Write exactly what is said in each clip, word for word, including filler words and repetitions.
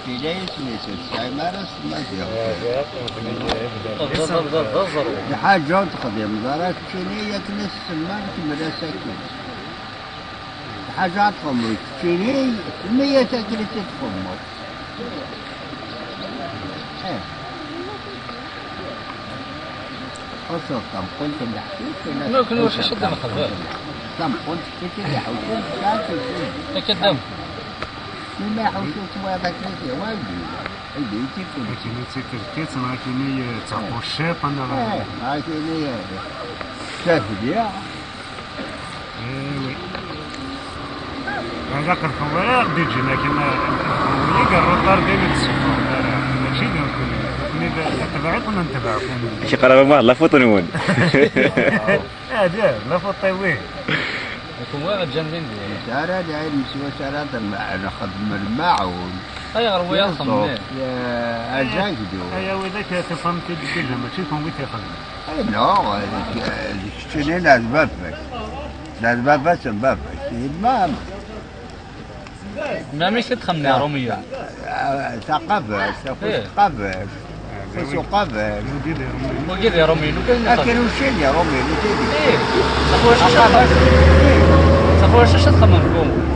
Ila isem-is, ur tesɛim ara s Maziɣ. D aẓru. Lḥaǧa ur texdim ara keččini akken i s-semman, kemmel-as akken. Lḥaǧa ad txedmeḍ keččini, semmi-as akken i tt-id-txedmeḍ. Eh. Txuṣṣeḍ tameqqunt n leḥcic, wala nekkni ur txuṣṣeḍ xaṣṣa d lexbar. Tameqqunt kečč i d-iḥewsen, tesɛa tusut. Akka d am. Mi ma iḥewsu s wayeḍ akken i t-iwali, anda i t-ikul. Akini d tikerkit, neɣ akini, eh, d taquciṭ, neɣ eh, neɣ akini, eh, d tafliɣ. Eh, oui. Ala qelqen wala ɣ-d-iǧin akken, eh, eh, i yerruṭar din i d-tessufɣem ara. Mačči d nekkni. Nekkni d, d tabaɛit, ur netbeɛ kunwi. Acu qaraɣ ma la photo-nwen. Ah, d la photo-wi. Kunwi ara ǧǧan din din. Ara d ayen s wacu ara d-, nxeddem lmaɛun. Ayɣer wiyaḍ xedmen? Azaglu. Aya widak tufam-t-id deg mačči kunwi t-ixedmen. Ay, non, d, d keččini, la d baba-k. La d baba-s n baba-k. Yemma-m. Mami, kif i d-xemmen Iṛumiyen? Ah, taqabact, afus eh. Taqabact. Afus uqabact. Wagi d Iṛumiyen, ukan i xedmen. Akerruc-a d Iṛumiyen, i tidi. Eh, taqabact.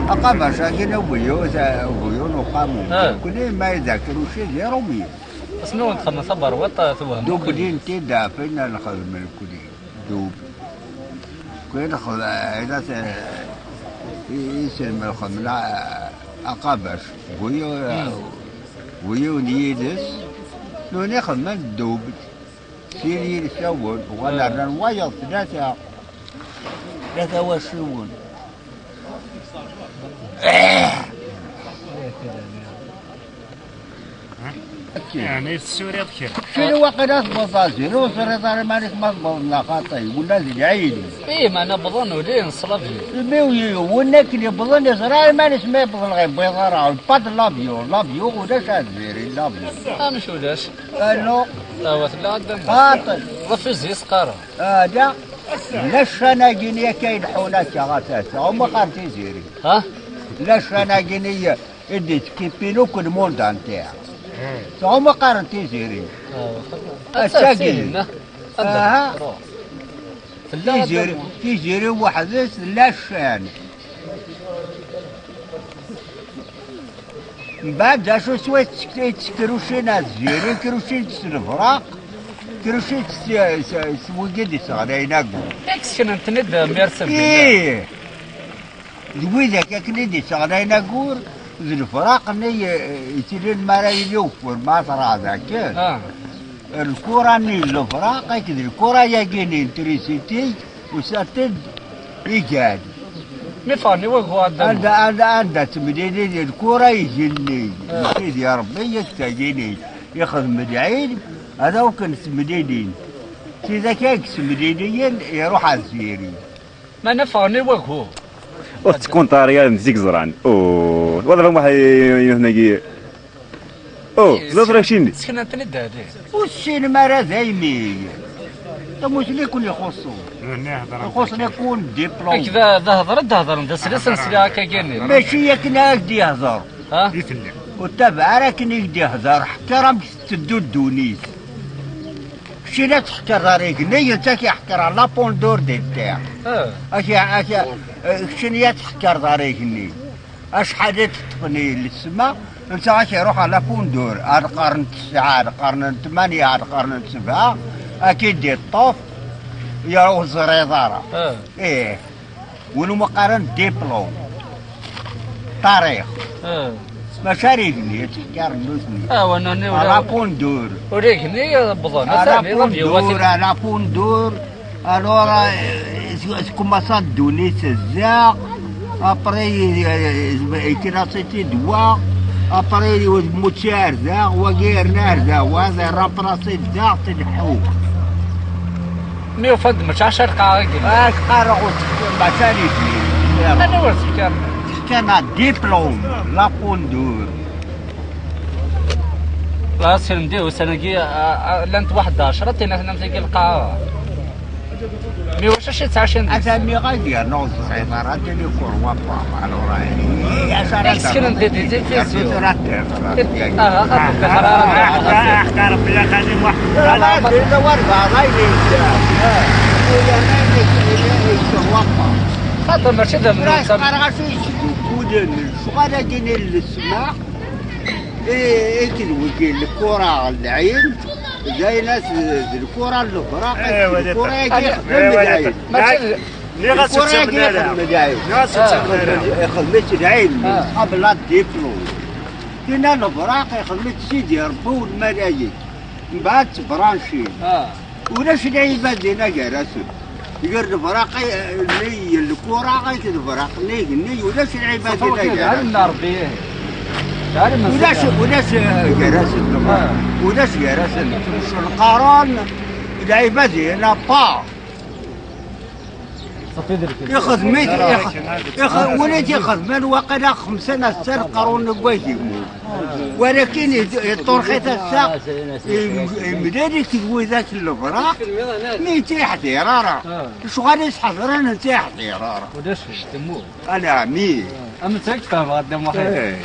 Taqabact, akken ubuyun, ubuyun uqamu. Eh. Kuni ma d akerruc-a d Iṛumiyen. Asmi ur txedmeḍ taberwiḍt, tewhem. Dubli n tidafin ad nxedem nekni. Dub. Kwi nxedem, ila iselmen xedmen aqabac. Buyu, buyu n yiles. Nuni xedmen dub. Sin yilsawen. Uɣal rnan wayeḍ tlata. Tlata waciwen. Yeɛni tessuriḍ kra. Kra waqila tewweḍ azir, ur teẓriḍ ara iman-ik ma tewweḍ neɣ xaṭi, wala d lɛid. Ih, meɛna wwḍen ula n ṣṣlabyu. Imi ur yiwen akken yewwḍen, yeẓra iman-is ma yewweḍ neɣ yewwiḍ ara. Pas de l'avion, l'avion ulac azir, l'avion. Amek ulac? Anu? Awa tella ɛadda. Xaṭi. Ɣef izi s-qqaren. Ada, la ccan-agi-nni akka ileḥḥun akka ɣef ass-a, uma qqaren tiziri. Ha? La ccan-agi-nni i d-iskipin akk lmund entier. Tɣuma qqaren tiziri. Ass-agi. Aha. Tiziri, tiziri weḥd-s la ccan. Mbeɛd d acu s wa yettkerrucin ar tiziri, kerrucin s lefraq, kerrucin s, s, s wigi d-isseɣlayen agur. Yak seknen-ten-id mi ara s-, ih! D widak akken i d-isseɣlayen agur, d lefraq-nni, eh, yettilin mi ara yili ugeffur, ma terɛed akken. Ah. Lkura-nni n lefraq akked lkura-yagi-nni n trisiti, usant-d igan. Mi ffɣen i wagu ɛeddan. Anda, anda, anda ttemlilin lkura igenni, ah, n Sidi Rebbi, akked tagini, ixdem lɛid, ad akken ttemlilin. Tidak ay yessemliliyen, iruḥ ar tiziri. Ma nafeɣ ni wagu. Ur tettkunṭari ara n zik ẓran. Oh, wala ma ḥay-, yunagi. Oh, ẓẓra kcini. Seknant-ten-id dehdi. Ur ssinem ara daymi. Tamusni kun ixuṣṣu. Ixuṣṣ-ni kun diplôme. Ak da, da hedren, da hedren, da sliɣ, sliɣ akka gani. Mačči akken ad ak-d-yehder. Ha? Ur ttabaɛ ara akken i k-d-yehder, ḥekker amek tetteddu ddunit. Kečči la teḥkeṛ ar igenni, netta k-iḥekker ar la pondeur de terre. Ah. Ak-, ak-, eh, keččini ad tḥekkreḍ ar igenni. Acḥal i teṭṭfen i lesma, netta ad k-iruḥ ar la pondeur, ad qqaren tesɛa, ad qqaren tmanya, ad qqaren sebɛa, ad k-id-iṭṭef, ya ur teẓriḍ ara. Ah. Ih. Win umi qqaren diplôme. Tarix. Ah. Mačči ar igenni, ad tt-ḥkaren nutni. Ah, wa nutni ur la pondeur. Ur igenni, wwḍen. Ar la pondeur, ar la pondeur. Alors, euh, tkumaṣa ddunit tezza. Après, euh, yekkra-tt-id wa. Après, ur temmut ara da. Wagi yerna ar da. Wa d remplacer da, tleḥḥu. Mi ufan-d mačči ɛecra lqaɛa i yellan. Ah, qqareɣ ur tefkiḍ, mačči ad yefli. Anwa ur tefkiḍ? Tefkiḍ-aɣ diplôme, la pondeur. La, sin di ussan-agi, ah, ah, llant waḥed ɛecra, tin-a tennam tagi lqaɛa. Mi wacu acu yettɛacan deg-s? Ata mi ɣad yerna ur teẓriḍ ara, tili kurwa pa, alors, eh, acu ara Acu ara d-, d-, d-, d-, d-, tura terra, tura, Aha, xaṭer, xaṭer, xaṭer, xaṭer, Rebbi, a xali Muḥ. Tura ma d-, d-, war beɛḍa, yella, yella, yella, yella, yella, yella, xaṭer mačči d amnun, Tura s-, yeqqar-aɣ acu yesdukkulen lecɣal-agi n lesmaḥ, i, i d-wigi lkura n lɛin, d ayen as-, d lkura n lebraq, Ewa, d lkura-agi ewa, ixeddem ewa, lɛin. Mačči d Nniɣ-as ur Lkura-agi ttamen ara. Ixeddem lɛin. Nniɣ-as ur ttamen ara. Ixeddem-itt lɛin, qabel ad d-iflu. Tinna lebraq ixeddem-itt Sidi Rebbi u lmalayek. Mbeɛd ttebranci. Ulac lɛibad dinna gar-asen. Gar lebraq, eh, nni n lkura, akked lebraq nni igenni, ulac lɛibad dinna gar-asen. Ulac, ulac, eh, gar-asen lebraq. Ulac gar-asen. Lqaran, lɛibad dinna pa. Ixdem-it, ix-, ix-, win i t-ixedmen waqila xemsa neɣ setta leqrun n waydi. Walakin i d-, iṭṭurx-it ass-a, im-, imlal-it d widak n lebraq, mi ur tt-iḥdir ara. Lecɣal i s-ḥedren ur tt-iḥdir ara. Ulac, temmut. Ala, mi. Am nettak fehmeɣ a Dda Muḥend. Eh.